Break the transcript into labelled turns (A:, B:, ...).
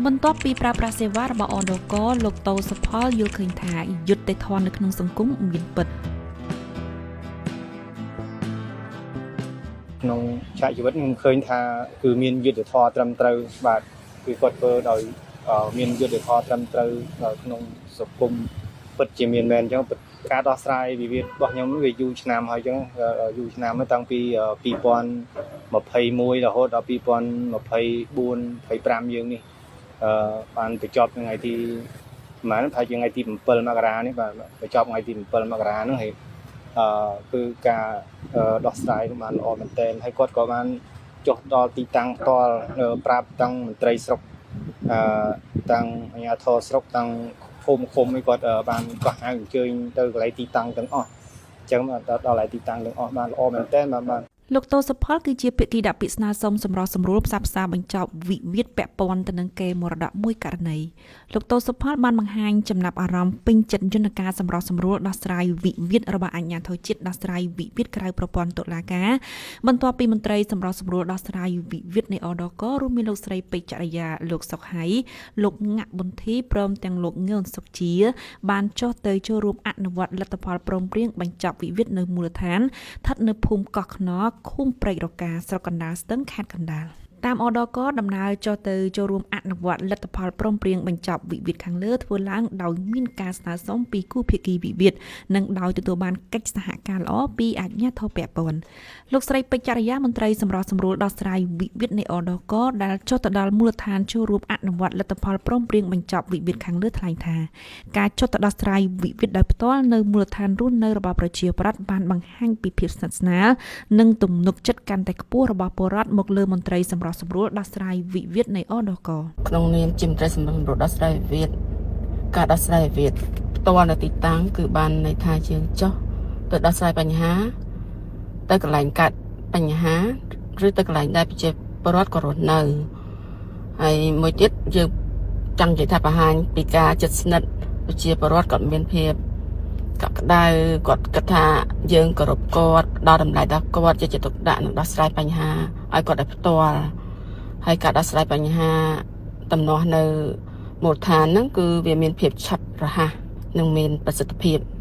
A: បន្ទាប់ពីប្រើប្រាស់សេវារបស់អដកលោកតូសុផលយល់ឃើញថាយុត្តិធម៌នៅក្នុងសង្គមមានពិត
B: ក្នុងឆាកជីវិតខ្ញុំឃើញថាគឺមានយុត្តិធម៌ត្រឹមត្រូវបាទគឺគាត់ធ្វើដោយមានយុត្តិធម៌ត្រឹមត្រូវក្នុងសង្គមពិតជាមានមែនអញ្ចឹងការដោះស្រាយវិវាទរបស់ខ្ញុំវាយូរឆ្នាំហើយអញ្ចឹងយូរឆ្នាំតាំងពី2021រហូតដល់2024 25យើងនេះបានបញ្ចប់ថ្ងៃទីប្រហែលប្រហែលជាថ្ងៃទី7មករានេះបាទបញ្ចប់ថ្ងៃទី7មករាហ្នឹងហើយគឺការដោះស្រាយបានល្អមែនទែនហើយគាត់ក៏បានចុះដល់ទីតាំងផ្ទាល់ប្រាប់តាំងមន្ត្រីស្រុកតាំងអាជ្ញាធរស្រុកតាំងភូមិឃុំឯគាត់បានកោះហៅអញ្ជើញទៅកន្លែងទីតាំងទាំងអស់អញ្ចឹងដល់កន្លែងទីតាំងទាំងអស់បានល្អមែនទែនបាទ
A: លោកតូសុផលគឺជាភាគីដាក់ពាក្យស្នើសុំសម្រុះសម្រួលផ្សះផ្សាបញ្ចប់វិវាទពាក់ព័ន្ធទៅនឹងកេរមរតកមួយករណីលោកតូសុផលបានបង្ហាញចំណាប់អារម្មណ៍ពេញចិត្តយន្តការសម្រុះសម្រួលដោះស្រាយវិវាទរបស់អាជ្ញាធរជាតិដោះស្រាយវិវាទក្រៅប្រព័ន្ធតុលាការបន្ទាប់ពីមន្ត្រីសម្រុះសម្រួលដោះស្រាយវិវាទនៃអដករួមមានលោកស្រីពេជ្រចរិយាលោកសុកហៃលោកងាក់ប៊ុនធីព្រមទាំងលោកងឿនសុកជាបានចុះទៅចូលរួមអនុវត្តលទ្ធផលព្រមព្រៀងបញ្ចប់វិវាទនៅមូលដ្ឋានស្ថិតនៅភូមិកោះខ្នល់ឃុំព្រែករកាស្រុកកណ្ដាលស្ទឹងខេត្តកណ្ដាលតាមអដកដំណើរចុះទៅចូលរួមអនុវត្តលទ្ធផលព្រមព្រៀងបញ្ចប់វិវាទខាងលើធ្វើឡើងដោយមានការស្នើសុំពីគូភាគីវិវាទនិងដោយទទួលបានកិច្ចសហការល្អពីអាជ្ញាធរពាក់ព័ន្ធលោកស្រីពេជ្រចរិយាមន្ត្រីសម្របសម្រួលដោះស្រាយវិវាទនៃអដកដែលចុះទៅដល់មូលដ្ឋានចូលរួមអនុវត្តលទ្ធផលព្រមព្រៀងបញ្ចប់វិវាទខាងលើថ្លែងថាការចុះទៅដោះស្រាយវិវាទដោយផ្ទាល់នៅមូលដ្ឋានរស់នៅរបស់ប្រជាពលរដ្ឋបានបង្ហាញពីភាពស្និទ្ធស្នាលនិងទំនុកចិត្តកាន់តែខ្ពស់របស់ពលរដ្ឋមកលើមន្ត្រីសម្របសម្រួលដោះស្រាយវិវាទនៃអដក
C: ក្នុងនាមជាមន្ត្រីសម្របសម្រួលដោះស្រាយវិវាទការដោះស្រាយវិវាទផ្ទាល់នៅទីតាំងគឺបានន័យថាយើងចុះទៅដោះស្រាយបញ្ហាទៅកន្លែងកាត់បញ្ហាឬទៅកន្លែងដែលប្រជាពលរដ្ឋក៏រស់នៅហើយមួយទៀតយើងចង់និយាយថាបង្ហាញពីការជិតស្និទ្ធប្រជាពលរដ្ឋគាត់មានភាពកក់ក្ដៅគាត់គិតថាយើងគោរពគាត់ផ្ដល់តម្លៃដល់គាត់យកចិត្តទុកដាក់និងដោះស្រាយបញ្ហាឲ្យគាត់ដោយផ្ទាល់ហើយការដោះស្រាយបញ្ហាទំនាស់នៅមូលដ្ឋានហ្នឹងគឺវាមានភាពឆាប់រហ័សនិងមានប្រសិទ្ធភាព។